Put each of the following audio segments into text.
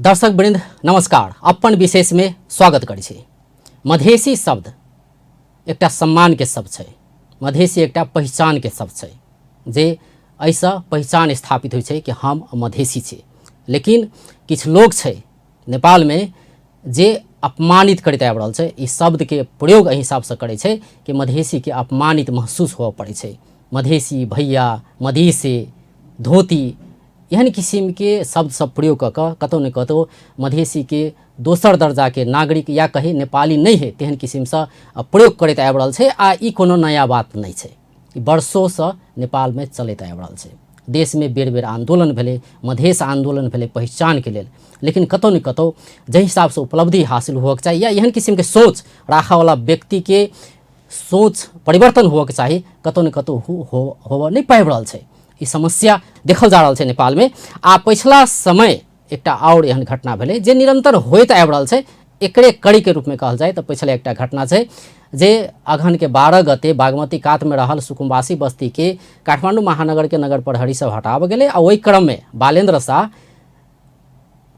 दर्शक वृंद नमस्कार। अपन विशेष में स्वागत करै छी। मधेसी शब्द एकटा सम्मान के शब्द छै, मधेसी एकटा पहिचान के शब्द छै, जे एहिसँ पहिचान स्थापित होइ छै कि हम मधेसी छी। लेकिन किछु लोग छै नेपालमे जे अपमानित करैत आबि रहल छै, ई शब्दके प्रयोग एहि हिसाबसँ करै छै कि मधेसीके अपमानित महसूस हुअ पड़ै छै। मधेसी भैया, मधेसी धोती, एहन किसिमके शब्द सब प्रयोग कऽ कऽ कतहु ने कतहु मधेसीके दोसर दर्जाके नागरिक या कही नेपाली नहि है तेहन किसिमसँ प्रयोग करैत आबि रहल छै। आ ई कोनो नया बात नहि छै, ई वर्षोसँ नेपालमे चलैत आबि रहल छै। देशमे बेर बेर आन्दोलन भेलै, मधेश आन्दोलन भेलै पहिचानके लेल, लेकिन कतहु ने कतहु जाहि हिसाबसँ उपलब्धि हासिल होबऽके चाही या एहन किसिमके सोच राखऽवला व्यक्तिके सोच परिवर्तन होबऽके चाही, कतहु ने कतहु होबऽ नहि पाबि रहल छै। ई समस्या देखल जा रहल छै नेपालमे। आ पछिला समय एकटा आओर एहन घटना भेलै जे निरन्तर होइत आबि रहल छै, एकरे कड़ीके रूपमे कहल जाय तऽ पछिला एकटा घटना छै जे अगहनके 12 गते बागमती कातमे रहल सुकुम्बासी बस्तीके काठमाडौँ महानगरके नगर प्रहरी सब हटाबऽ गेलै आ ओहि क्रममे बालेन्द्र शाह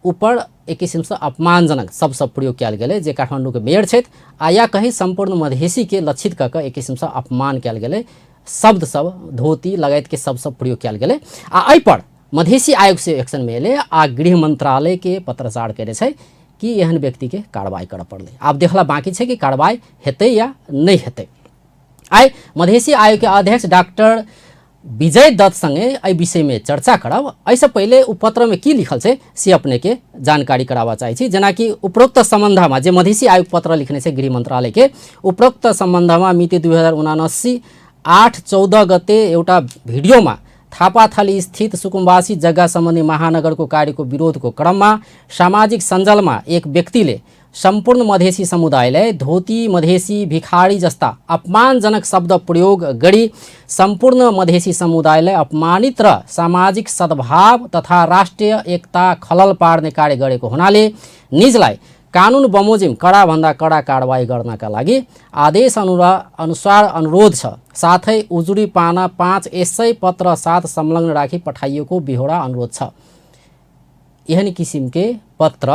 ऊपर एक किसिमसँ अपमानजनक शब्द सब प्रयोग कयल गेलै, जे काठमाडौँके मेयर छथि आ या कही सम्पूर्ण मधेसीके लक्षित कऽ कऽ एक किसिमसँ अपमान कयल गेलै, शब्द सब धोती लगायतके शब्द सब प्रयोग कयल गेलै। आ एहिपर मधेसी आयोग से एक्शनमे एलै आ गृह मन्त्रालयके पत्रचार कयने छै कि एहन व्यक्तिके कार्रवाई करऽ पड़लै। आब देखला बाँकी छै कि कार्रवाई हेतै या नहि हेतै। आइ मधेसी आयोगके अध्यक्ष डॉक्टर विजय दत्त संगे एहि विषयमे चर्चा करब। एहिसँ पहिले ओ पत्रमे की लिखल छै से अपनेके जानकारी कराबऽ चाहै छी। जेनाकि उपरोक्त सम्बन्धमा जे मधेसी आयोग पत्र लिखने छै गृह मन्त्रालयके, उपरोक्त सम्बन्धमा मिति 2079 8/14 गते एउटा भिडियोमा थापाथली स्थित सुकुम्बासी जग्गा सम्बन्धी महानगरको कार्यको विरोधको क्रममा सामाजिक सञ्जालमा एक व्यक्तिले सम्पूर्ण मधेसी समुदायलाई धोती, मधेसी, भिखारी जस्ता अपमानजनक शब्द प्रयोग गरी सम्पूर्ण मधेसी समुदायलाई अपमानित र सामाजिक सद्भाव तथा राष्ट्रिय एकता खलल पार्ने कार्य गरेको हुनाले निजलाई कानुन बमोजिम कडाभन्दा कडा कारवाही गर्नका लागि आदेश अनुसार अनुरोध छ। साथै उजुरी पाना 5 यसै पत्र साथ संलग्न राखी पठाइएको बेहोरा अनुरोध छ। एहन किसिमके पत्र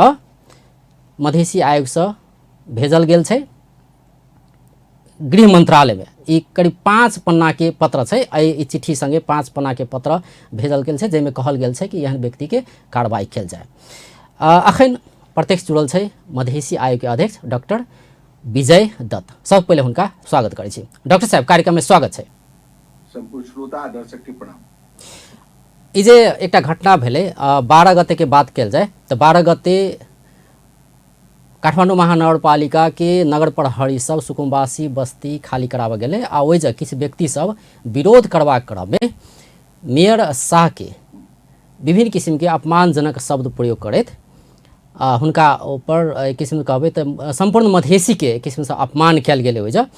मधेसी आयोगसँ भेजल गेल छै गृह मन्त्रालयमे। ई करीब 5 पन्नाके पत्र छै। एहि चिट्ठी सङ्गे 5 पन्नाके पत्र भेजल गेल छै, जाहिमे कहल गेल छै कि एहन व्यक्तिके कार्रवाई कयल जाय। अखन प्रत्यक्ष जुड़ल छै मधेसी आयोगके अध्यक्ष डॉक्टर विजय दत्त। सब पहिले हुनका स्वागत करै छी। डॉक्टर साहब, कार्यक्रममे स्वागत छै। सम्पूर्ण श्रोता दर्शक के प्रणाम। ई जे एकटा घटना भेलै 12 गते के बात कयल जाय तऽ 12 गते काठमाडौँ महानगरपालिका के नगर प्रहरी सब सुकुम्बासी बस्ती खाली कराबऽ गेलै आ ओहि जगह किछु व्यक्ति सब विरोध करबाक क्रममे मेयर शाह के विभिन्न किसिमके अपमानजनक शब्द प्रयोग करैत हुनका ऊपर एक किसिमके कहबै तऽ सम्पूर्ण मधेसीके एक किसिमसँ अपमान कयल गेलै ओहि जगह।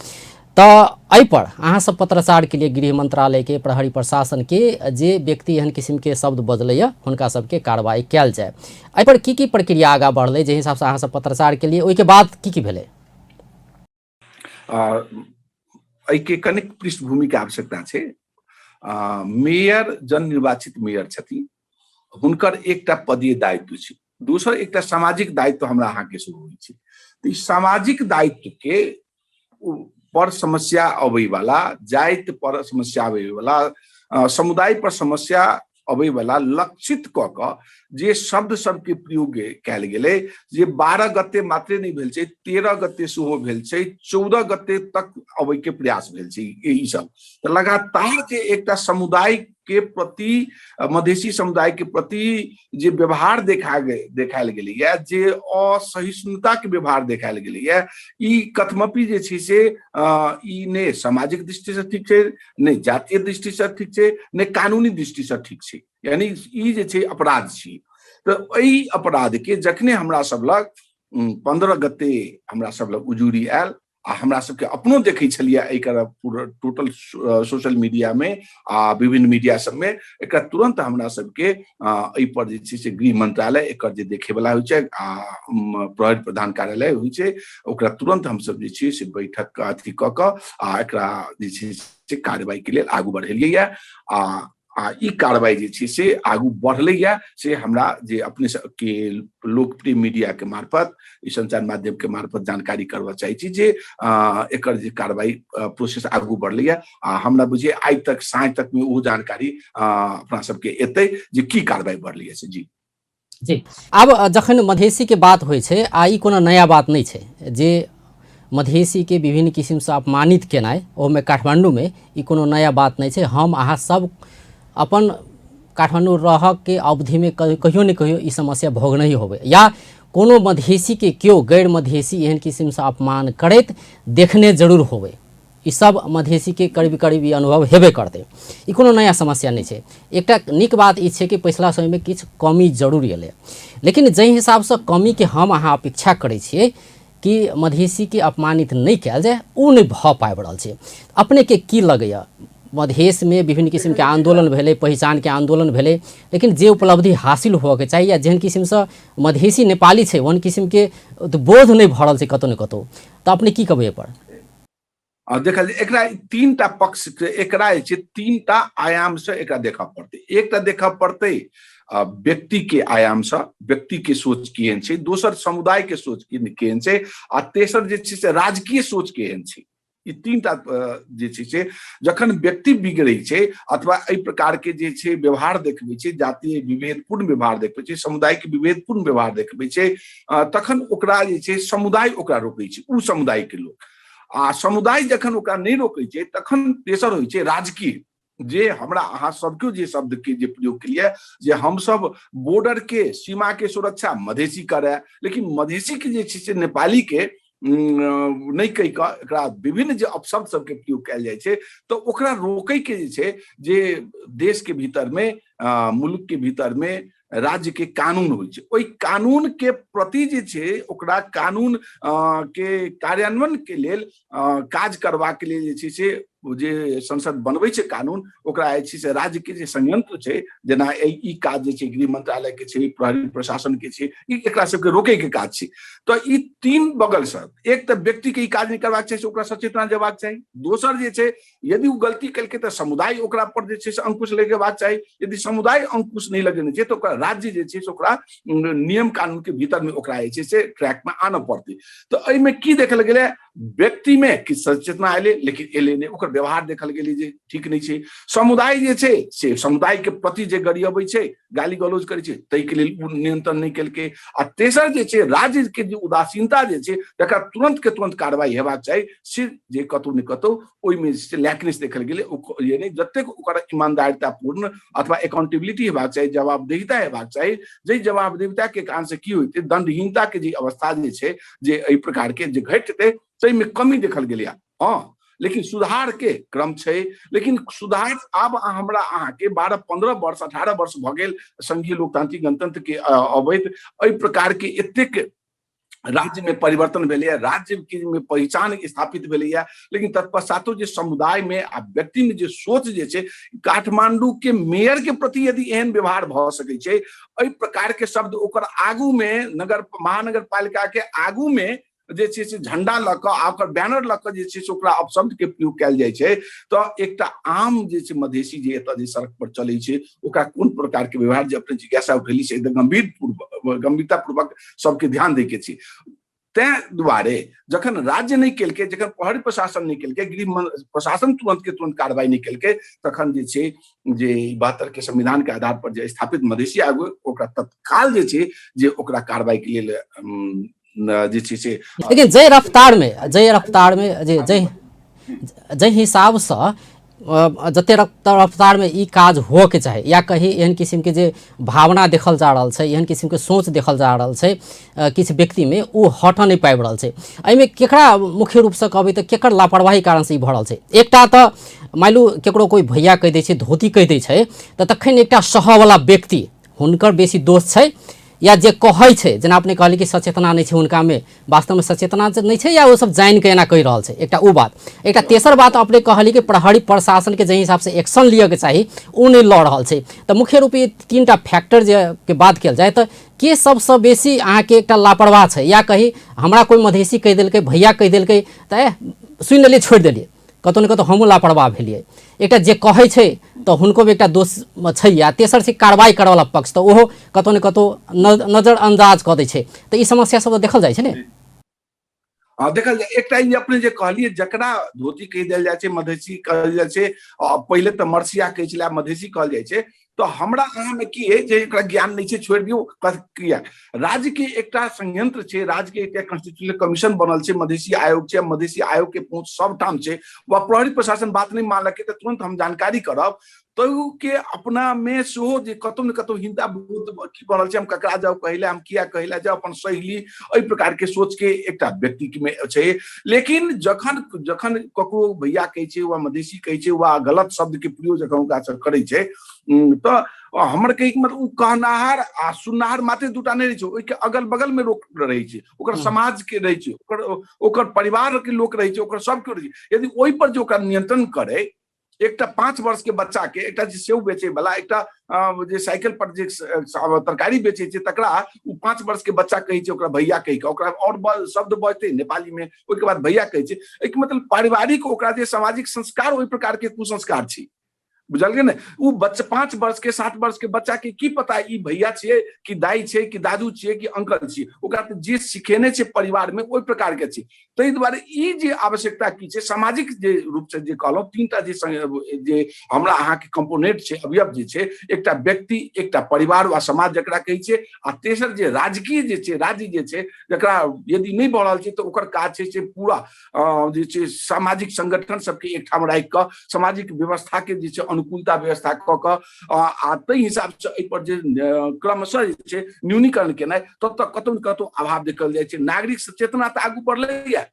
तऽ एहिपर अहाँसभ पत्रचारके लिए गृह मन्त्रालयके प्रहरी प्रशासनके जे व्यक्ति एहन किसिमके शब्द बजलैए हुनका सबके कार्रवाई कयल जाय, एहिपर की की प्रक्रिया आगाँ बढ़लै जाहि हिसाबसँ अहाँसभ पत्रचारके लिए ओहिके बाद की की भेलै? एहिके कनिक पृष्ठभूमिके आवश्यकता छै। मेयर जननिर्वाचित मेयर छथिन, हुनकर एकटा पदीय दायित्व छै, दोसर एकटा सामाजिक दायित्व हमरा अहाँके सेहो होइ छै। तऽ ई सामाजिक दायित्व के पर समस्या अबै वाला, जाति पर समस्या अबै वाला, समुदाय पर समस्या अबै वाला लक्षित कऽ कऽ जे शब्द सबके प्रयोग कयल गेलै, जे 12 गते मात्रे नहि भेल छै, 13 गते सेहो भेल छै, 14 गते तक अबै के प्रयास भेल छै। ई सब तऽ लगातार जे एकटा समुदाय के प्रति, मधेसी समुदाय के प्रति जे व्यवहार देखायल गेलैया, जे असहिष्णुता के व्यवहार देखायल गेलैया, ई कथमपि जे छै से ई ने सामाजिक दृष्टि से ठीक छै, ने जातीय दृष्टि से ठीक छै, ने कानूनी दृष्टि से ठीक छै। यानी ई जे छै अपराध छी। तऽ एहि अपराध के जखने हमरा सब लग 15 गते हमरा सब लग उजूरी आयल आ हमरा सबके अपनो देखै छलियै एकर पूरा टोटल सोशल मीडिया में आ विभिन्न मीडिया सबमे, एकरा तुरंत हमरा सबके एहि पर जे छै से गृह मंत्रालय एकर जे देखे वाला होइ छै आ प्रहरी प्रधान कार्यालय होइ छै, ओकरा तुरंत हमसब जे छै से बैठक अथी कऽ कऽ आ एकरा जे छै से कार्रवाई के लेल आगू बढ़ेलियै। आ आ ई कार्रवाई जे छै से आगू बढ़लैया, से हमरा जे अपने के लोकप्रिय मीडिया के मार्फत, ई संचार माध्यम के मार्फत जानकारी करबा चाहै छी जे एकर जे कार्रवाई प्रोसेस आगू बढ़लैया। आ हमरा बुझिए आइ तक साँझ तक में ओ जानकारी अपना सबके एतै जे की कार्रवाई बढ़लैया से। जी जी, आब जखन मधेसीके बात होइ छै, आ ई कोनो नया बात नहि छै जे मधेसीके विभिन्न किसिमसँ अपमानित केनाइ, ओहोमे काठमाण्डूमे, ई कोनो नया बात नहि छै। हम अहाँ सब अपन काठमाण्डू रहऽके अवधिमे कहियो ने कहियो ई समस्या भोगनहि होबै, या कोनो मधेसीके केओ गैर मधेसी एहन किसिमसँ अपमान करैत देखने जरूर होबै। ई सब मधेसीके करीब करीब ई अनुभव हेबे करतै। ई कोनो नया समस्या नहि छै। एकटा नीक बात ई छै कि पछिला समयमे किछु कमी जरूर एलै, लेकिन जाहि हिसाबसँ कमीके हम अहाँ अपेक्षा करै छियै कि मधेसीके अपमानित नहि कयल जाय, ओ नहि भऽ पाबि रहल छै। अपनेके की लगैए, मधेशमे विभिन्न किसिमके आन्दोलन भेलै, पहिचानके आन्दोलन भेलै, लेकिन जे उपलब्धि हासिल होबऽके चाही या जेहन किसिमसँ मधेसी नेपाली छै ओहन किसिमके बोध नहि भऽ रहल छै कतहु ने कतहु, तऽ अपने की कहबै एहिपर? देखल एकरा तीन टा पक्ष, एकरा जे छै तीन टा आयाम से एकरा देखऽ पड़तै। एकटा देखऽ पड़तै व्यक्ति के आयाम से, व्यक्ति के सोच केहन छै, दोसर समुदाय के सोच केहन छै, आ तेसर जे छै से राजकीय सोच केहन छै। ई तीन टा जे छै से जखन व्यक्ति बिगड़ै छै अथवा एहि प्रकार के जे छै व्यवहार देखबै छै, जातीय विभेदपूर्ण व्यवहार देखबै छै, समुदाय के विभेदपूर्ण व्यवहार देखबै छै, तखन ओकरा जे छै समुदाय ओकरा रोकै छै, ओ समुदाय के लोक। आ समुदाय जखन ओकरा नहि रोकै छै तखन तेसर होइ छै राजकीय, जे हमरा अहाँ सबके जे शब्द के जे प्रयोग केलिए जे हमसब बॉर्डर के सीमा के सुरक्षा मधेसी करे, लेकिन मधेसी के जे छै से नेपाली के नहि कहि कऽ एकरा विभिन्न जे अपशब्द सबके प्रयोग कयल जाइ छै, तऽ ओकरा रोकै के जे छै जे देश के भीतर में, मुल्क के भीतर में राज्य के कानून होइ छै, ओहि कानून के प्रति जे छै ओकरा कानून के कार्यान्वयन के लेल काज करबाक लेल जे छै से जे संसद बनबै छै कानून, ओकरा जे छै से राज्य के जे संयंत्र छै, जेना ई काज जे छै गृह मंत्रालय के छै, प्रहरी प्रशासन के छै, ई एकरा सबके रोकै के काज छै। तऽ ई तीन बगल से, एक तऽ व्यक्ति के ई काज नहि करबाक चाही, ओकरा सचेतना जेबाक चाही। दोसर जे छै यदि ओ गलती केलकै तऽ समुदाय ओकरा पर जे छै से अंकुश लगेबाक चाही, यदि समुदाय अंकुश नहि लगेने छै तऽ ओकरा राज्य जे छै से ओकरा नियम कानून के भीतर में ओकरा जे छै से ट्रैक में आनऽ पड़तै। तऽ एहिमे की देखल गेलै, व्यक्ति में किछु सचेतना एलै लेकिन एलै नहि, ओकर व्यवहार देखल गेलै जे ठीक नहि छै। समुदाय जे छै से समुदाय के प्रति जे गरियबै छै, गाली गलौज करै छै, ताहिके लेल ओ नियंत्रण नहि केलकै। आ तेसर जे छै राज्य के जे उदासीनता जे छै तकरा तुरंत के तुरंत कार्रवाई हेबाक चाही, से जे कतौ ने कतौ ओहिमे से लैकनेस देखल गेलै। ओ ये नहि जतेक ओकर ईमानदारितापूर्ण अथवा अकाउंटेबिलिटी हेबाक चाही, जवाबदेहिता हेबाक चाही, जाहि जवाबदेहिता के कारण से की होइतै, दंडहीनता के जे अवस्था जे छै जे एहि प्रकार के जे घटतै ताहिमे कमी देखल गेलै। हँ, लेकिन सुधार के क्रम छै, लेकिन सुधार आब हमरा अहाँके 12-15 वर्ष 18 वर्ष भऽ गेल संघीय लोकतांत्रिक गणतंत्र के अबैत, एहि प्रकार के एतेक राज्य में परिवर्तन भेलैया, राज्य के में पहिचान स्थापित भेलैया, लेकिन तत्पश्चातो जे समुदाय में आ व्यक्ति में जे सोच जे छै, काठमांडू के मेयर के प्रति यदि एहन व्यवहार भऽ सकै छै, एहि प्रकार के शब्द ओकर आगू में नगर महानगर पालिका के आगू में जे छै से झंडा लऽ कऽ आ ओकर बैनर लऽ कऽ जे छै से ओकरा अपशब्द के प्रयोग कयल जाइ छै, तऽ एकटा आम जे छै मधेसी जे एतऽ जे सड़क पर चलै छै ओकरा कोन प्रकार के व्यवहार जे अपने जिज्ञासा उठेली से एकदम गंभीरता पूर्वक सबके ध्यान दै के छै। तैं दुआरे जखन राज्य नहि केलकै, जखन प्रहरी प्रशासन नहि केलकै, गृह प्रशासन तुरंत के तुरंत कार्रवाई नहि केलकै, तखन जे छै जे 72 के संविधान के आधार पर जे स्थापित मधेसी आयोग ओकरा तत्काल जे छै जे ओकरा कार्रवाई के लेल जे छै से। लेकिन जै रफ्तार में जे जै जै हिसाबसँ जते रफ्तारमे ई काज होअके चाही, या कही एहन किसिमके जे भावना देखल जा रहल छै, एहन किसिमके सोच देखल जा रहल छै किछु व्यक्तिमे, ओ हटऽ नहि पाबि रहल छै। एहिमे केकरा मुख्य रूपसँ कहबै तऽ केकर लापरवाही कारणसँ ई भऽ रहल छै? एकटा तऽ मानि लू केकरो कोइ भैया कहि दै छै, धोती कहि दै छै, तऽ तखन एकटा सहऽवला व्यक्ति हुनकर बेसी दोष छै, या जे कहै छै, जेना अपने कहलियै कि सचेतना नहि छै हुनकामे, वास्तवमे सचेतना नहि छै या ओ सब जानि कऽ एना कहि रहल छै? एकटा ओ बात। एकटा तेसर बात अपने कहलियै कि प्रहरी प्रशासनके जाहि हिसाबसँ एक्शन लिअके चाही ओ नहि लऽ रहल छै। तऽ मुख्य रूपे तीन टा फैक्टर जे के बात कयल जाय तऽ के सबसँ बेसी अहाँके एकटा लापरवाह छै, या कही हमरा कोइ मधेसी कहि देलकै, भैया कहि देलकै तऽ सुनि लेलियै, छोड़ि देलियै, कतहु ने कतहु हमहूँ लापरवाह भेलियै। एकटा जे कहै छै तऽ हुनको भी एकटा दोष छै, आ तेसर छै कार्रवाइ करऽवला पक्ष, तऽ ओहो कतहु ने कतहु नजरअंदाज कऽ दै छै। तऽ ई समस्या सब तऽ देखल जाइ छै ने। हँ, देखल जाय एकटा ई अपने जे कहलियै, जकरा धोती कहि देल जाइ छै, मधेसी कहल जाइ छै, पहिले तऽ मरसिया कहै छलै, आब मधेसी कहल जाइ छै। तऽ हमरा अहाँमे की अइ जे एकरा ज्ञान नहि छै, छोड़ि दियौ। किया राज्य के एकटा संयंत्र छै, राज्य के एकटा कॉन्स्टिट्यूशनल कमीशन बनल छै, मधेसी आयोग छै, मधेसी आयोग के पहुंच सब ठाम छै, वा प्रहरी प्रशासन बात नहि मानलकै तऽ तुरंत हम जानकारी करब। तऽ के अपना मे सेहो जे कतौ ने कतौ हिंदा बहुत की बनल छै, हम ककरा जाउ कहै लए, हम किया कहै लए जाउ, अपन सहेली, एहि प्रकार के सोच के एकटा व्यक्ति मे छै। लेकिन जखन जखन ककरो भैया कहै छै वा मधेसी कहै छै वा गलत शब्द के प्रयोग जखन हुनका से करै छै, तऽ हमर कहैके मतलब ओ कहनाहार आ सुननाहार मात्र दूटा नहि रहै छै, ओहिके अगल बगल मे लोक रहै छै, ओकर समाज के रहै छै, ओकर ओकर परिवार के लोक रहै छै, ओकर सब केओ रहै छै। यदि ओहि पर जे ओकरा नियंत्रण करे, एकटा 5 वर्ष के बच्चा के, एकटा जे सेव बेचे वाला, एकटा जे साइकिल पर जे तरकारी बेचे छै, तकरा ओ 5 वर्ष के बच्चा कहै छै ओकरा भैया कहि के, ओकरा और शब्द बजतै नेपाली में, ओहिके बाद भैया कहै छै। एहिके मतलब पारिवारिक ओकरा जे सामाजिक संस्कार ओहि प्रकार के कुसंस्कार छै, बुझलियै ने? ओ बच्चा 5 वर्ष के 7 वर्ष के बच्चा के की पता ई भैया छियै कि दाई छै कि दादू छियै कि अंकल छियै, ओकरा तऽ जे सिखेने छै परिवार में ओहि प्रकार के छै। ताहि दुआरे ई जे आवश्यकता की छै, सामाजिक जे रूप से जे कहलहुँ तीनटा जे जे हमरा अहाँके कंपोनेंट छै, अवयव जे छै, एकटा व्यक्ति, एकटा परिवार वा समाज जकरा कहै छै, आ तेसर जे राजकीय जे छै, राज्य जे छै, जकरा यदि नहि भऽ रहल छै तऽ ओकर काज छै से पूरा जे छै सामाजिक संगठन सबके एकठाम राखि कऽ सामाजिक व्यवस्था के जे छै अनुकूलता व्यवस्था कऽ कऽ आ ताहि हिसाबसँ एहिपर जे क्रमशः जे छै न्यूनीकरण केनाइ, तब तक कतौ ने कतौ अभाव देखल जाइ छै। नागरिक सचेतना तऽ आगू बढ़लैया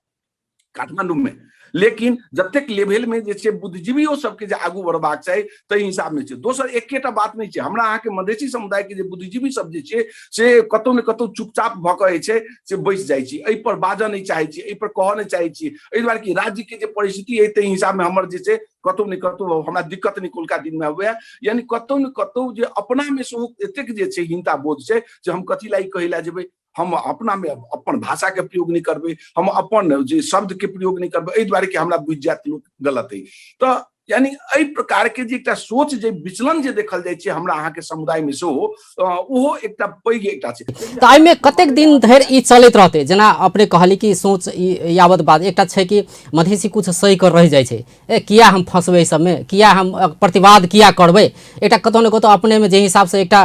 काठमांडू में, लेकिन जतेक लेवल में जे छै बुद्धिजीवियो सबके जे आगू बढ़बाक चाही ताहि हिसाब में छै। दोसर एकेटा बात नहि छै, हमरा अहाँके मधेसी समुदाय के जे बुद्धिजीवी सब जे छै से कतौ ने कतौ चुपचाप भऽ कऽ जे छै से बैस जाइ छी, एहि पर बाजऽ नहि चाहै छी, एहि पर कहऽ नहि चाहै छी, एहि दुआरे कि राज्य के जे परिस्थिति अइ ताहि हिसाब में हमर जे छै कतौ ने कतौ हमरा दिक्कत नहि कोलका दिन में हुए, यानी कतौ ने कतौ जे अपना में सेहो एतेक जे छै हीनता बोध छै जे हम कथी ला ई कहै ला जेबै, हम अपना में अपन भाषा के प्रयोग नहि करबै, हम अपन जे शब्द के प्रयोग नहि करबै, एहि दुआरे कि हमरा बुझि जायत लोक गलत है। तऽ यानी एहि प्रकार के जे एकटा सोच जे विचलन जे देखल जाइ छै हमरा अहाँके समुदाय में सेहो, ओहो एकटा पैघ एकटा छै। तऽ एहिमे कतेक दिन धरि ई चलैत रहतै? जेना अपने कहली कि सोच ई यावत बाद एकटा छै कि मधेसी कुछ सही कर रहि जाइ छै, ए किया हम फँसबै एहि सबमे, किया हम प्रतिवाद किया करबै, एकटा कतहु ने कतहु अपनेमे जे हिसाबसँ एकटा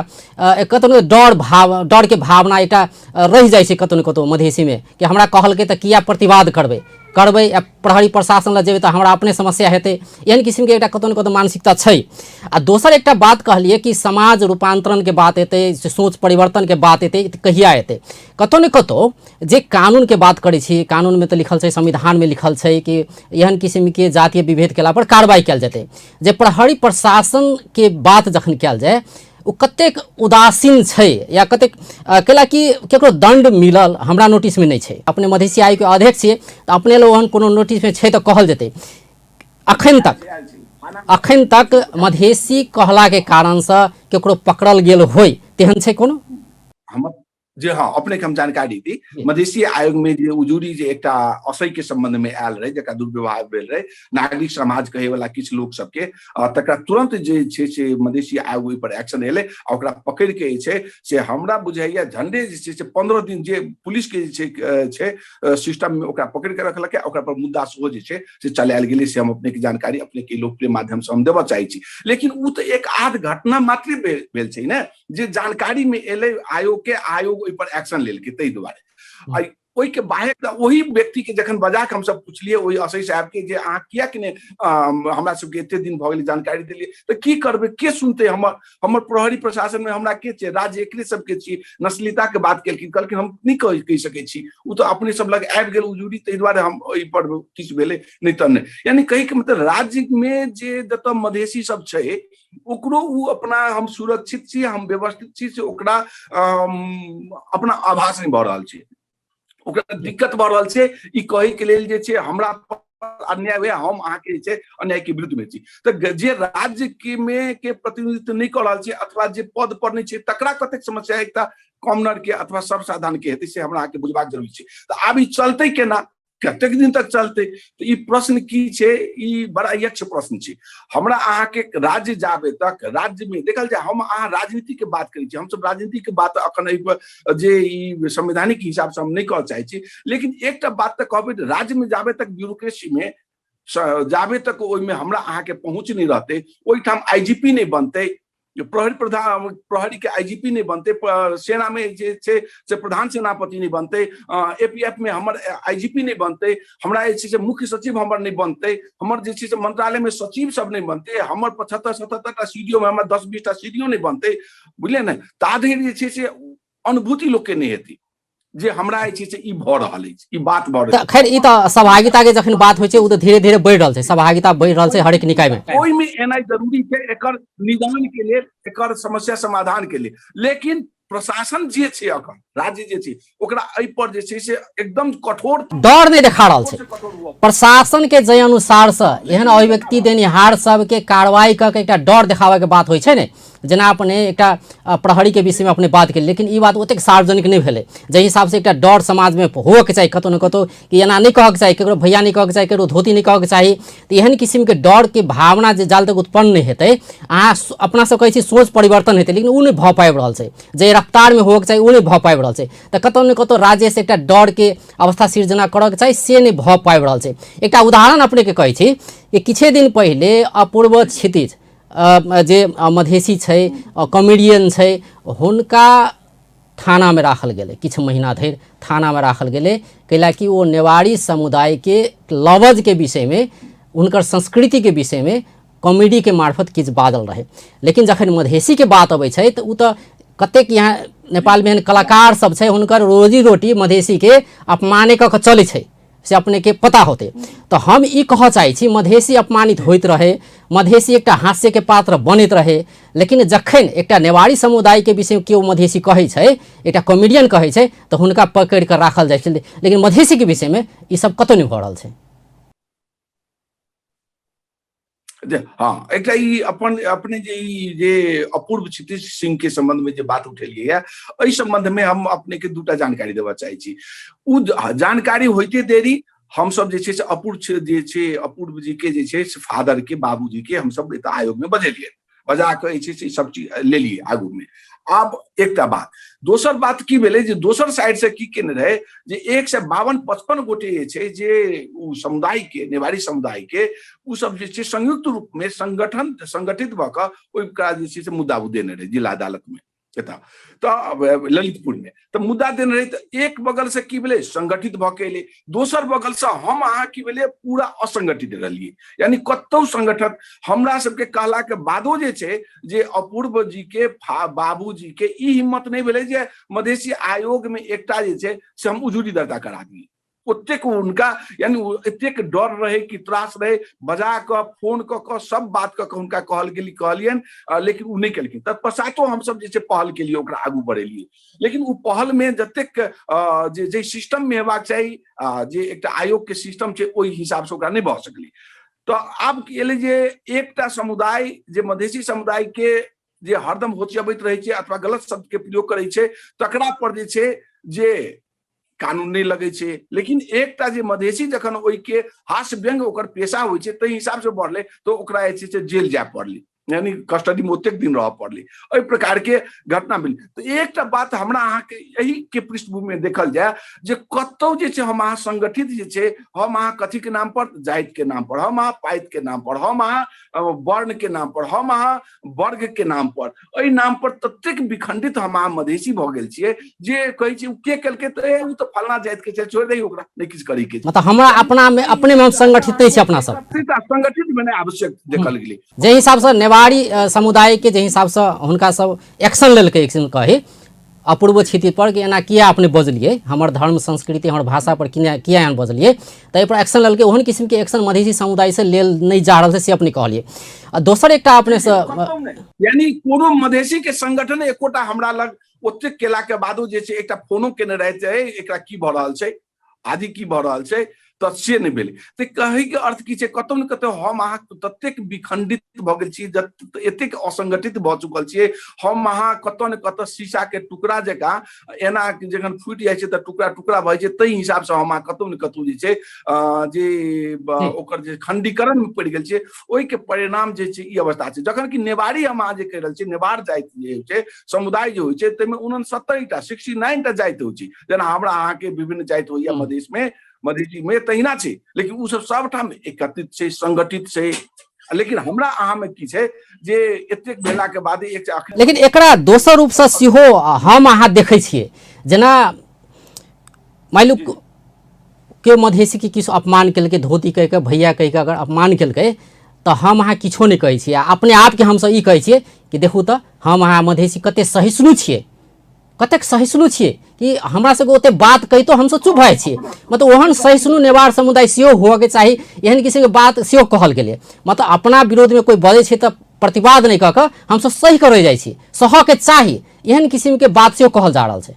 कतहु ने डर भाव, डरके भावना एकटा रहि जाइ छै कतहु ने कतहु मधेसीमे कि हमरा कहलकै तऽ किया प्रतिवाद करबै करबै आ प्रहरी प्रशासन लग जेबै तऽ हमरा अपने समस्या हेतै, एहन किसिमके एकटा कतहु ने कतहु मानसिकता छै। आ दोसर एकटा बात कहलियै कि समाज रूपान्तरणके बात एतै, सोच परिवर्तनके बात एतै, तऽ कहिया एतै? कतहु ने कतहु जे कानूनके बात करै छी, कानूनमे तऽ लिखल छै, संविधानमे लिखल छै कि एहन किसिमके जातीय विभेद केला पर कार्रवाई कयल जेतै। जे प्रहरी प्रशासनके बात जखन कयल जाय, ओ कतेक उदासीन छै या कतेक कैला कि केकरो दण्ड मिलल हमरा नोटिसमे नहि छै। अपने मधेसी आयोगके अध्यक्ष छियै तऽ अपने लग ओहन कोनो नोटिसमे छै तऽ कहल जेतै। अखन तक मधेसी कहलाके कारणसँ केकरो पकड़ल गेल होय, तेहन छै कोनो? हमर जे हँ, अपने के हम जानकारी दी, मधेसी आयोग में जे उजूरी जे एकटा असई के संबंध में आयल रहे, जकरा दुर्व्यवहार भेल रहे नागरिक समाज कहे वाला किछु लोक सबके, तकरा तुरंत जे छै से मधेसी आयोग ओहि पर एक्शन एलै आ ओकरा पकड़ के जे छै से हमरा बुझाइया झंडे जे छै से 15 दिन जे पुलिस के जे छै छै सिस्टम में ओकरा पकड़ के रखलकै, ओकरा पर मुद्दा सेहो जे छै से चलायल गेलै। से हम अपने के जानकारी अपने के लोकप्रिय माध्यम से हम देबऽ चाहै छी। लेकिन ओ तऽ एक आध घटना मात्र भेल छै ने, जे जानकारी में एलै आयोग के, आयोग ओहि पर एक्शन लेलकै ताहि दुआरे। ओहिके बाहेक ओहि व्यक्ति के जखन बजा के हमसब पुछलियै ओहि असई साहब के जे अहाँ किया कि नहि हमरा सबके एते दिन भऽ गेलै जानकारी देलियै, तऽ की करबै, के सुनतै हमर, हमर प्रहरी प्रशासन में हमरा के छै, राज्य एकरे सबके छी। नस्लीता के बात केलखिन, कहलखिन हम नहि कहि सकै छी, ओ तऽ अपने सब लग आबि गेल उजूरी, ताहि दुआरे हम ओहि पर किछु भेलै नहि तऽ नहि। यानी कहैके मतलब राज्य में जे जतऽ मधेसी सब छै ओकरो ओ अपना हम सुरक्षित छी, हम व्यवस्थित छी, से ओकरा अपना आभास नहि भऽ रहल छै, ओकरा दिक्कत भऽ रहल छै ई कहैके लेल जे छै हमरा अन्याय हुए, हम अहाँके जे छै अन्याय के विरुद्ध में छी। तऽ जे राज्य के में के प्रतिनिधित्व नहि कऽ रहल छै अथवा जे पद पर नहि छै तकरा कतेक समस्या एकटा कॉमनर के अथवा सर्वसाधारण के हेतै, से हमरा अहाँके बुझबाक जरूरी छै। तऽ आब ई चलतै केना? कतेक दिन तक चलते? तऽ ई प्रश्न की छै, ई बड़ा यक्ष प्रश्न छै। हमरा अहाँके राज्य जाबे तक राज्य में देखल जाय, हम अहाँ राजनीति के बात करै छी, हमसब राजनीति के बात अखन एहि पर जे ई संवैधानिक हिसाब से हम नहि कहऽ चाहै छी, लेकिन एकटा बात तऽ कहबै, राज्य में जाबे तक ब्यूरोक्रेसी में जाबे तक ओहिमे हमरा अहाँके पहुँच नहि रहतै, ओहिठाम आईजीपी नहि बनतै, प्रहरी प्रधान, प्रहरी के आईजीपी नहि बनतै, सेना में जे छै से प्रधान सेनापति नहि बनतै, एपीएफ में हमर आईजीपी नहि बनतै, हमरा जे छै से मुख्य सचिव हमर नहि बनतै, हमर जे छै से मंत्रालय में सचिव सब नहि बनतै, हमर 75-77 टा सीडीओ में हमर 10-20 टा सीडीओ नहि बनतै, बुझलियै ने, ता धरि जे छै से अनुभूति लोकके नहि हेतै जे हमरा जे छै से ई भऽ रहल अछि, ई बात भऽ रहल। खैर ई तऽ सहभागिता के जखन बात होइ छै ओ तऽ धीरे धीरे बढ़ि रहल छै, सहभागिता बढ़ि रहल छै हरेक निकाय में। ओहिमे एनाइ जरूरी छै एकर निदान के लेल, एकर समस्या समाधान के लेल। लेकिन प्रशासन जे छै अखन राज्य जे छै ओकरा एहि पर जे छै से एकदम कठोर डर नहि देखा रहल छै प्रशासन के। जाहि अनुसार से एहन अभिव्यक्ति देनिहार सबके कार्रवाई कऽ के एकटा डर देखाबऽ के बात होइ छै ने, जेना अपने एकटा प्रहरीके विषयमे अपने बात केलियै, लेकिन ई बात ओतेक सार्वजनिक नहि भेलै। जाहि हिसाबसँ एकटा डर समाजमे होअके चाही कतहु ने कतहु कि एना नहि कहऽके चाही, ककरो भैया नहि कहऽके चाही, ककरो धोती नहि कहऽके चाही, तऽ एहन किसिमके डरके भावना जे जाल तक उत्पन्न नहि हेतै, अहाँ अपना सब कहै छी सोच परिवर्तन हेतै, लेकिन ओ नहि भऽ पाबि रहल छै। जाहि रफ्तारमे होअके चाही ओ नहि भऽ पाबि रहल छै। तऽ कतहु ने कतहु राज्यसँ एकटा डरके अवस्था सिर्जना करऽके चाही, से नहि भऽ पाबि रहल छै। एकटा उदाहरण अपनेके कहै छी कि किछे दिन पहिले अपूर्व क्षितिज जे मधेसी छै, कॉमेडियन छै, हुनका थानामे राखल गेलै, किछु महीना धरि थानामे राखल गेलै, कैलाकि ओ नेवारी समुदायके लवजके विषयमे, हुनकर संस्कृतिके विषयमे कॉमेडीके मार्फत किछु बाजल रहै। लेकिन जखन मधेसीके बात अबै छै तऽ ओ तऽ कतेक यहाँ नेपालमे एहन कलाकार सब छै, हुनकर रोजी रोटी मधेसीके अपमाने कऽ कऽ चलै छै, से अपनेके पता होतै। तऽ हम ई कहऽ चाहै छी, मधेसी अपमानित होइत रहै, मधेसी एकटा हास्यके पात्र बनैत रहै, लेकिन जखन एकटा नेवारी समुदायके विषयमे केओ मधेसी कहै छै, एकटा कॉमेडियन कहै छै, तऽ हुनका पकड़ि कऽ राखल जाइ छै। लेकिन मधेसीके विषयमे ई सब कतहु नहि भऽ रहल छै। हँ, एकटा ई अपन अपने जे ई जे अपूर्व क्षितिज सिंह के संबंध में जे बात उठेलियै है, एहि संबंध में हम अपने के दूटा जानकारी देबऽ चाहै छी। ओ जानकारी होइते देरी हमसब जे छै से अपूर्व जे छै अपूर्व जी के जे छै से फादर के, बाबूजी के हमसब एतऽ आयोग में बजेलियै, बजा कऽ जे छै से सब चीज लेलियै आगू में। आब एकटा बात, दोसर बात की भेलै जे दोसर साइड से की केने रहै जे 152-55 गोटे जे छै जे ओ समुदाय के, नेवारी समुदाय के, ओ सब जे छै संयुक्त रूप में संगठन संगठित भऽ कऽ ओहिका जे छै से मुद्दा देने रहै जिला अदालत में एतऽ तऽ ललितपुर में तऽ मुद्दा देने रहै। तऽ एक बगल से की भेलै, संगठित भऽ के एलै, दोसर बगल से हम अहाँ की भेलै पूरा असंगठित रहलियै, यानी कतौ संगठन हमरा सबके कहला के बादो जे छै जे अपूर्व जी के बाबूजी के ई हिम्मत नहि भेलै जे मधेसी आयोग में एकटा जे छै से हम उजूरी दर्ता करा दियै। ओतेक हुनका यानी एतेक डर रहे कि त्रास रहे, बजा कऽ फोन कऽ कऽ सब बात कऽ कऽ हुनका कहल गेली, कहलियनि, लेकिन ओ नहि केलखिन। तत्पश्चातो हमसब जे छै पहल केलियै, ओकरा आगू बढ़ेलियै, लेकिन ओ पहल में जतेक जे जे सिस्टम में हेबाक चाही, जे एकटा आयोग के सिस्टम छै ओहि हिसाब से ओकरा नहि भऽ सकलै। तऽ आब की एलै जे एकटा समुदाय जे मधेसी समुदाय के जे हरदम होचियबैत रहै छै अथवा गलत शब्द के प्रयोग करै छै तकरा पर जे छै जे कानून नहि लगै छै, लेकिन एकटा जे मधेसी जखन ओहिके हास्य व्यंग्य ओकर पेशा होइ छै ताहि हिसाब से बढ़लै तऽ ओकरा जे छै से जेल जाय पड़लै, यानी कस्टडी में ओतेक दिन रहऽ पड़लै। एहि प्रकार के घटना भेल। तऽ एकटा बात हमरा अहाँके एहि के पृष्ठभूमि में देखल जाय जे कतौ जे छै हम अहाँ संगठित जे छै, हम अहाँ कथी के नाम पर, जाति के नाम पर, हम अहाँ पाति के नाम पर, हम अहाँ वर्ण के नाम पर, हम अहाँ वर्ग के नाम पर, एहि नाम पर ततेक विखंडित हम अहाँ मधेसी भऽ गेल छियै जे कहै छी ओ के केलकै तऽ ओ तऽ फलना जाति के छै, छोड़ि दही ओकरा, नहि किछु करै के छै। मतलब हमरा अपना में अपने में हम संगठित नहि छी अपना सब। संगठित भेनाइ आवश्यक देखल गेलै। जाहि हिसाबसँ नेवारी समुदायके जाहि हिसाबसँ हुनका सब एक्शन लेलकै, एक्शन कही अपूर्व क्षिति पर कि एना किया अपने बजलियै, हमर धर्म संस्कृति हमर भाषा पर किया किया एहन बजलियै, तऽ एहिपर एक्शन लेलकै। ओहन किसिमके एक्शन मधेसी समुदायसँ लेल नहि जा रहल छै से अपने कहलियै। आ दोसर एकटा अपनेसँ यानी कोनो मधेसी के संगठन एकोटा हमरा लग ओतेक केला के बादो जे छै एकटा फोनो केने रहैत छै एकरा की भऽ रहल छै आदि की भऽ रहल छै, तऽ से नहि भेलै। तऽ कहैके अर्थ की छै, कतौ ने कतौ हम अहाँ ततेक विखंडित भऽ गेल छी, एतेक असंगठित भऽ चुकल छियै हम अहाँ, कतौ ने कतौ शीशा के टुकड़ा जकाँ एना जखन फूटि जाइ छै तऽ टुकड़ा टुकड़ा भऽ जाइ छै, ताहि हिसाबसँ हम अहाँ कतौ ने कतौ जे छै जे ओकर जे खंडीकरण मे पड़ि गेल छियै, ओहिके परिणाम जे छै ई अवस्था छै। जखन कि नेवारी हम अहाँ जे कहि रहल छियै, नेवार जाति जे होइ छै, समुदाय जे होइ छै, ताहिमे 69टा 69टा जाति होइ छै। जेना हमरा अहाँके विभिन्न जाति होइया मधेश मे, मधेसी मे तहिना छै, लेकिन ओ सब सबठाम एकत्रित छै, संगठित छै। लेकिन हमरा अहाँ मे की छै जे एतेक भेला के बाद एक लेकिन एकरा दोसर रूप से सेहो हम अहाँ देखै छियै, जेना मानि लू केओ मधेसी के किछु अपमान केलकै, धोती कहि कऽ, भैया कहि कऽ अगर अपमान केलकै, तऽ हम अहाँ किछो नहि कहै छियै। अपने आपके हमसब ई कहै छियै कि देखू तऽ हम अहाँ मधेसी कते सहिष्णु छियै, कतेक सहिष्णु छियै कि हमरा सबके ओते बात कहितो हमसब चुप भऽ जाइ छियै। मतलब ओहन सहिष्णु नेवार समुदाय सेहो हुअके चाही, एहन किसिमके बात सेहो कहल गेलै। मतलब अपना विरोधमे कोइ बजै छै तऽ प्रतिवाद नहि कऽ कऽ हमसब सहि कऽ रहि जाइ छी, सहऽके चाही, एहन किसिमके बात सेहो कहल जा रहल छै।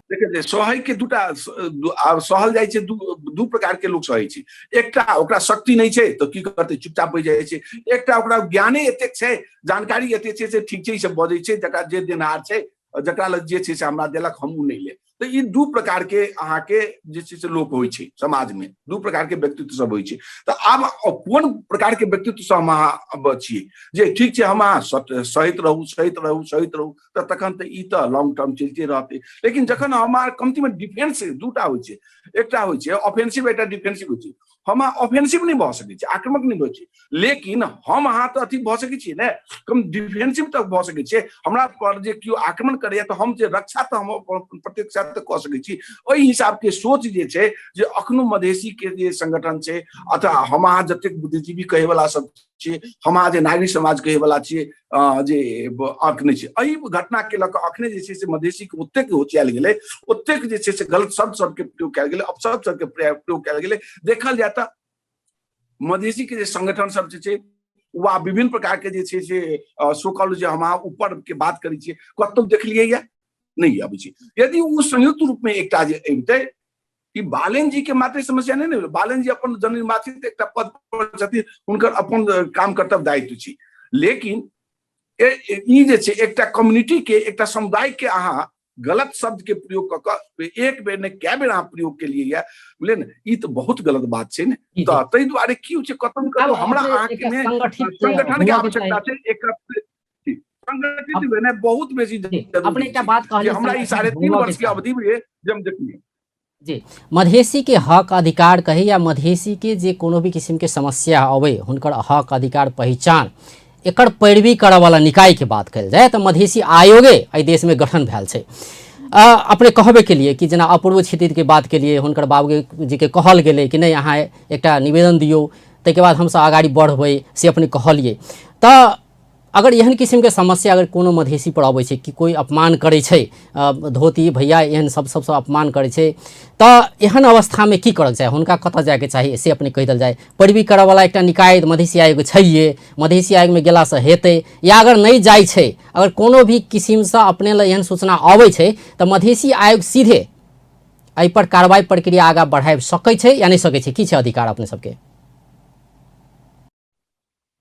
देखियौ, सहै के दूटा आब सहल जाइ छै, दू प्रकार के लोक सहै छै। एकटा ओकरा शक्ति नहि छै तऽ की करतै, चुपचाप बैस जाइ छै। एकटा ओकरा ज्ञाने एतेक छै, जानकारी एतेक छै से ठीक छै, ई सब बजै छै, जकरा जे देनहार छै, जकरा लग जे छै से हमरा देलक, हम ओ नहि लेब। तऽ ई दू प्रकार के अहाँके जे छै से लोक होइ छै समाज मे, दू प्रकार के व्यक्तित्व सब होइ छै। तऽ आब कोन प्रकार के व्यक्तित्व से हम अहाँ छियै जे ठीक छै, हम अहाँ सहित रहू, सहित रहू, सहित रहू, तऽ तखन तऽ ई तऽ लॉन्ग टर्म चलिते रहतै। लेकिन जखन हमार कमती मे डिफेंस दूटा होइ छै, एकटा होइ छै ऑफेंसिव, एकटा डिफेंसिव होइ छै। हम ऑफेंसिव नहि भऽ सकै छी, आक्रामक नहि भऽ छी, लेकिन हम अहाँ तऽ अथी भऽ सकै छियै ने, कम डिफेंसिव तक भऽ सकै छियै। हमरा पर जे केओ आक्रमण करैया तऽ हम जे रक्षा तऽ हम प्रत्यक्षा तऽ कऽ सकै छी। ओहि हिसाबके सोच जे छै जे अखनो मधेसी के जे संगठन छै, अथवा हम अहाँ जतेक बुद्धिजीवी कहैवला सब छियै, हम अहाँ जे नागरिक समाज कहैवला छियै, जे अंक नहि छै। एहि घटना के लऽ कऽ अखने जे छै से मधेसी के ओतेक होचियायल गेलै, ओतेक जे छै से गलत शब्द सबके प्रयोग कयल गेलै, अपशब्द सबके प्रयोग कयल गेलै। देखल जाय तऽ मधेसी के जे संगठन सब जे छै वा विभिन्न प्रकार के जे छै से सोकल जे हम अहाँ ऊपर के बात करै छियै, कतौ देखलियै या नहि अबै छै। यदि ओ संयुक्त रूप में एकटा जे अबितै, ई बालेन जी के मात्र समस्या नहि ने, बालेन जी अपन जननिर्वाचित एकटा पद पर छथिन, हुनकर अपन काम कर्तव्य दायित्व छी, लेकिन ई जे छै एकटा कम्युनिटी के, एकटा समुदाय के अहाँ गलत शब्द के प्रयोग कऽ कऽ एक बेर नहि कए बेर अहाँ प्रयोग केलियै या, बुझलियै ने, ई तऽ बहुत गलत बात छै ने। तऽ ताहि दुआरे की होइ छै, कतौ कतौ हमरा अहाँके मे संगठन के आवश्यकता छै, एक संगठित भेनाइ बहुत बेसी अपने एकटा बात कहलियै, हमरा ई 3.5 वर्ष के अवधि में जे हम देखलियै जी, मधेसी के हक अधिकार कही या मधेसी के जे कोनो भी किस्म के समस्या अबै, हुनकर हक अधिकार पहिचान एकर पैरवी करऽवला निकाय के बात कयल जाय तऽ मधेसी आयोगे एहि देशमे गठन भेल छै। अपने कहबे के लिए कि जेना अपूर्व क्षितिज के बात के लिए हुनकर बाबू जी के कहल गेलै कि नहि अहाँ एकटा निवेदन दियौ, ताहिके बाद हमसब अगाडि बढ़बै, से अपने कहलियै। तऽ अगर एहन किसिमके समस्या अगर कोनो मधेसी पर अबै छै कि कोइ अपमान करै छै, धोती भैया एहन सब सबसँ अपमान करै छै, तऽ एहन अवस्थामे की करऽके चाही, हुनका कतऽ जायके चाही से अपने कहि देल जाय। पैरवी करऽवला एकटा निकाय मधेसी आयोग छैहे, मधेसी आयोगमे गेलासँ हेतै, या अगर नहि जाइ छै, अगर कोनो भी किसिमसँ अपने लए एहन सूचना अबै छै तऽ मधेसी आयोग सीधे एहिपर कार्रवाइ प्रक्रिया आगाँ बढ़ाबि सकै छै या नहि सकै छै? की छै अधिकार अपने सबके?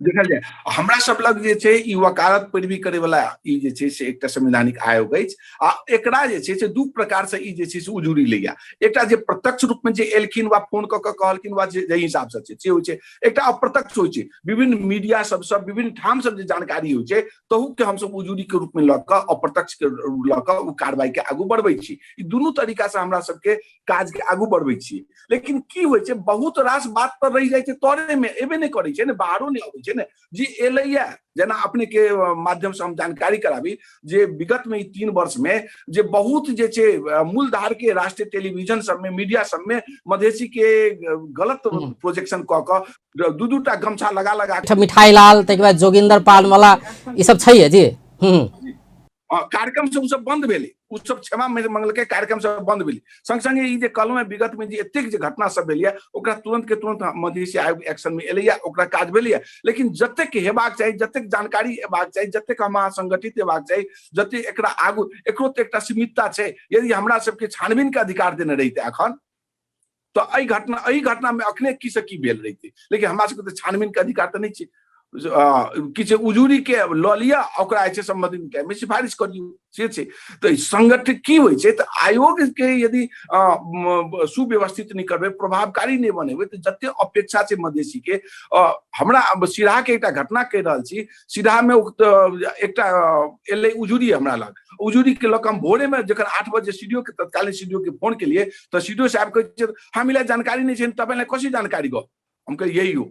देखल जाय हमरा सब लग जे छै ई वकालत पैरवी करे वाला ई जे छै से एकटा संवैधानिक आयोग अछि, आ एकरा जे छै से दू प्रकार से ई जे छै से उजूरी लैया। एकटा जे प्रत्यक्ष रूप में जे एलखिन वा फोन कऽ कऽ कहलखिन वा जे जाहि हिसाब से छै से होइ छै, एकटा अप्रत्यक्ष होइ छै विभिन्न मीडिया सबसँ विभिन्न ठाम सब जे जानकारी होइ छै तहू के हमसब उजूरी के रूप में लऽ कऽ अप्रत्यक्ष के लऽ कऽ ओ कार्रवाई के आगू बढ़बै छी। ई दुनू तरीका से हमरा सबके काज के आगू बढ़बै छी। लेकिन की होइ छै, बहुत रास बात तऽ रहि जाइ छै तोरे में, एबे नहि करै छै ने, बाहरो नहि अबै छै ने। जे एलैया, जेना अपने के माध्यम से हम जानकारी कराबी जे विगत में ई 3 वर्ष में जे बहुत जे छै मूलधार के राष्ट्रीय टेलीविजन सब में, मीडिया सब में मधेसी के गलत प्रोजेक्शन कऽ कऽ दू दू टा गमछा लगा लगा के मिठाई लाल, ताहिके बाद जोगिंदर पाल वाला, ई सब छैहे जी। कार्यक्रम सब सब बंद भेलै, ओ सब क्षमा मंगलकै, कार्यक्रम सब बंद भेलै। संग संगे ई जे कहलहुँ हेँ विगत में जे एतेक जे घटना सब भेलैया ओकरा तुरंत के तुरंत मधेसी आयोग एक्शन में एलैया, ओकरा काज भेलैया। लेकिन जतेक हेबाक चाही, जतेक जानकारी एबाक चाही, जतेक हम अहाँ संगठित हेबाक चाही, जतेक एकरा आगू, एकरो तऽ एकटा सीमितता छै। यदि हमरा सबके छानबीन के अधिकार देने रहिते अखन तऽ एहि घटनामे अखने की से की भेल रहितै। लेकिन हमरा सबके तऽ छानबीन के अधिकार तऽ नहि छै। किछु उजूरी के लऽ लिअ, ओकरा जे छै संबंधित निकायमे सिफारिश कऽ दियौ, से छै। तऽ संगठित की होइ छै, तऽ आयोग के यदि सुव्यवस्थित नहि करबै, प्रभावकारी नहि बनेबै, तऽ जते अपेक्षा छै मधेसी के। हमरा सिराहा के एकटा घटना कहि रहल छी। सिराहामे एकटा एलै उजूरी हमरा लग। उजूरी के लऽ कऽ हम भोरे मे जखन 8 बजे सीडीओ के, तत्कालीन सीडीओ के फोन केलिए, तऽ सीडीओ साहब कहै छै हामीलाई जानकारी नहि छै, तपाईँलाई कसरी जानकारी गयो? हम कहिए यही हो,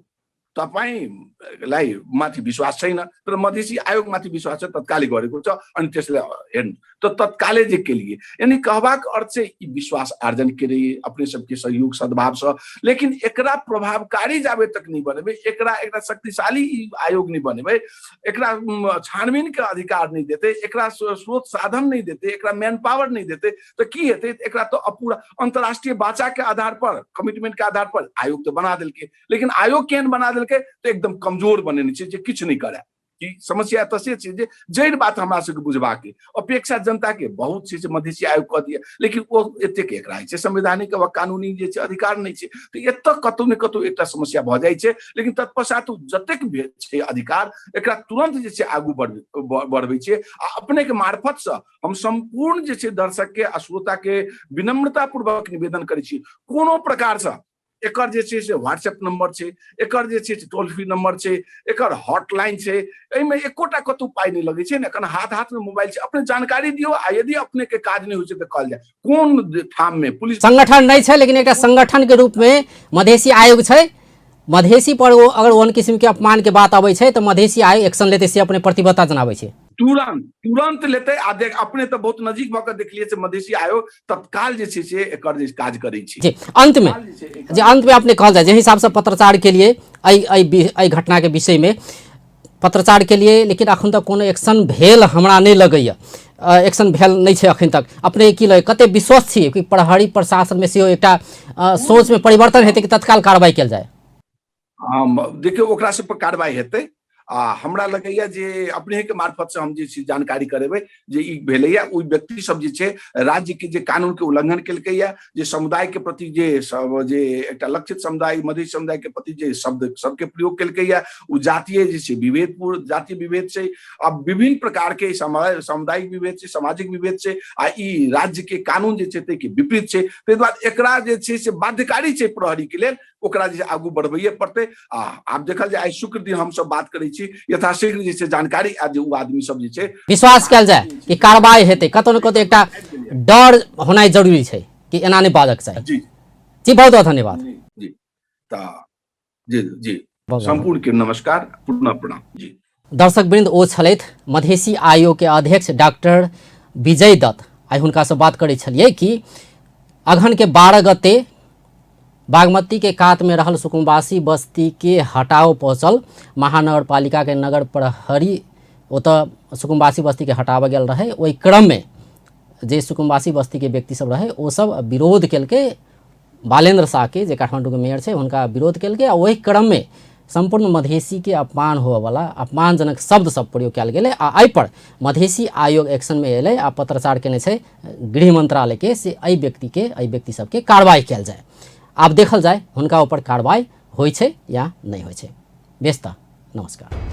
तपाईँलाई माथि विश्वास छैन, तर मधेसी आयोगमाथि विश्वास छ, तत्कालै गरेको छ, अनि त्यसलाई हेर्नु त तत्कालै जे केलिए। यानी कहबाक अर्थ चाहिँ ई विश्वास आर्जन के अपने सबके सहयोग सद्भाव सँ, लेकिन एकरा प्रभावकारी जाबे तक नहीं बनेबै, एकरा एकटा शक्तिशाली ई आयोग नहीं बनेबै, एकरा छानबीन के अधिकार नहीं देते, एकरा स्रोत साधन नहीं देते, एकरा मैन पावर नहीं देते, तऽ की हेतै? एकरा तऽ अपूरा अंतर्राष्ट्रीय वाचा के आधार पर, कमिटमेंट के आधार पर आयोग तऽ बना देलकै, लेकिन आयोग केहन बना देलकै तऽ एकदम कमजोर बनेने छै जे किछु नहि करए। ई समस्या तऽ से छै जे जड़ि बात हमरा सबके बुझबाक अपेक्षा जनता के बहुत छै जे मधेसी आयोग कऽ दिअ, लेकिन ओ एतेक एकरा छै संवैधानिक वा कानूनी जे छै अधिकार नहि छै, तऽ एतऽ कतौ ने कतौ एकटा समस्या भऽ जाइ छै। लेकिन तत्पश्चात जतेक छै अधिकार एकरा तुरन्त जे छै आगू बढ़बै छै। आ अपने के मार्फतसँ हम सम्पूर्ण जे छै दर्शक के आ श्रोता के विनम्रता पूर्वक निवेदन करै छी, कोनो प्रकारसँ एकर जे छै से व्हाट्सएप नंबर छै, एकर जे छै से टोल फ्री नंबर छै, एकर हॉटलाइन छै, एहिमे एकोटा कतौ पाइ नहि लगै छै ने, एखन हाथ हाथ में मोबाइल छै, अपने जानकारी दियौ। आ यदि अपने के काज नहि होइ छै तऽ कहल जाय कोन ठाम में पुलिस संगठन नहि छै, लेकिन एकटा संगठन के रूप में मधेसी आयोग छै। मधेसी पर ओ अगर ओहन किस्म के अपमान के बात अबै छै तऽ मधेसी आयोग एक्शन लेतै, से अपने प्रतिबद्धता जनाबै छै। तुरंत लेतै। आ देख अपने तऽ बहुत नजीक भऽ कऽ देखलियै से मधेसी आयोग तत्काल जे छै से एकर जे काज करै छै। जी अंत में जे अंत में अपने कहल जाय, जे हिसाब से पत्रचार के लिए एहि घटना के विषय में पत्रचार के लिए, लेकिन अखन तक कोनो एक्शन भेल हमरा नहि लगैया, एक्शन भेल नहि छै अखन तक। अपने की लगे, कते विश्वस्त छी कि प्रहरी प्रशासन में सेहो एकटा सोच में परिवर्तन हेतै कि तत्काल कार्रवाई कयल जाय? देखियौ ओकरा सब पर कार्रवाई हेतै। आ हमरा लगैया जे अपने के मार्फत से हम जे छै जानकारी करेबै जे ई भेलैया, ओहि व्यक्ति सब जे छै राज्य के जे कानून के उल्लंघन केलकैया, जे समुदाय के प्रति जे सब जे एकटा लक्षित समुदाय मधेसी समुदाय के प्रति जे शब्द सबके प्रयोग केलकैया, ओ जातीय जे छै विभेद, पूर्ण जातीय विभेद छै, आ विभिन्न प्रकार के सामुदायिक विभेद छै, सामाजिक विभेद छै, आ ई राज्य के कानून जे छै ताहिके विपरीत छै। ताहि दुआरे एकरा जे छै से बाध्यकारी छै प्रहरी के लेल, ओकरा जे आगू बढ़बैए पड़तै। आ आब देखल जाय, आइ शुक्र दिन हमसब बात करै छी, यथाशीघ्र जे छै जानकारी आ जे ओ आदमी सब जे छै विश्वास कयल जाय कि कार्रवाई हेतै। कतौ ने कतौ एकटा डर होनाइ जरूरी छै कि एना नहि बाजक चाही। जी जी बहुत बहुत धन्यवाद। जी तऽ जी जी सम्पूर्ण के नमस्कार, पुनः प्रणाम। जी दर्शक वृंद, ओ छलथि मधेसी आयोग के अध्यक्ष डॉक्टर विजय दत्त। आइ हुनकासँ बात करै छलियै कि अगहन के 12 गते बागमती के कात में रहल सुकुम्बासी बस्ती के हटाओ पहुँचल महानगरपालिका के नगर प्रहरी ओतऽ सुकुम्बासी बस्ती के हटाबऽ गेल रहे। ओहि क्रम में जे सुकुम्बासी बस्ती के व्यक्ति सब रहे ओ सब विरोध केलकै बालेन्द्र शाह के, जे काठमांडू के मेयर छै, हुनका विरोध केलकै। आ ओहि क्रम में सम्पूर्ण मधेसी के अपमान होबऽवला अपमानजनक शब्द सब प्रयोग कयल गेलै। आ एहिपर मधेसी आयोग एक्शनमे एलै आ पत्रचार केने छै गृह मंत्रालयके से एहि व्यक्तिके, एहि व्यक्ति सबके कार्रवाई कयल जाय। आब देखल जाय हुनका ऊपर कार्रवाई होइ छै या नहि होइ छै। बेस तऽ नमस्कार।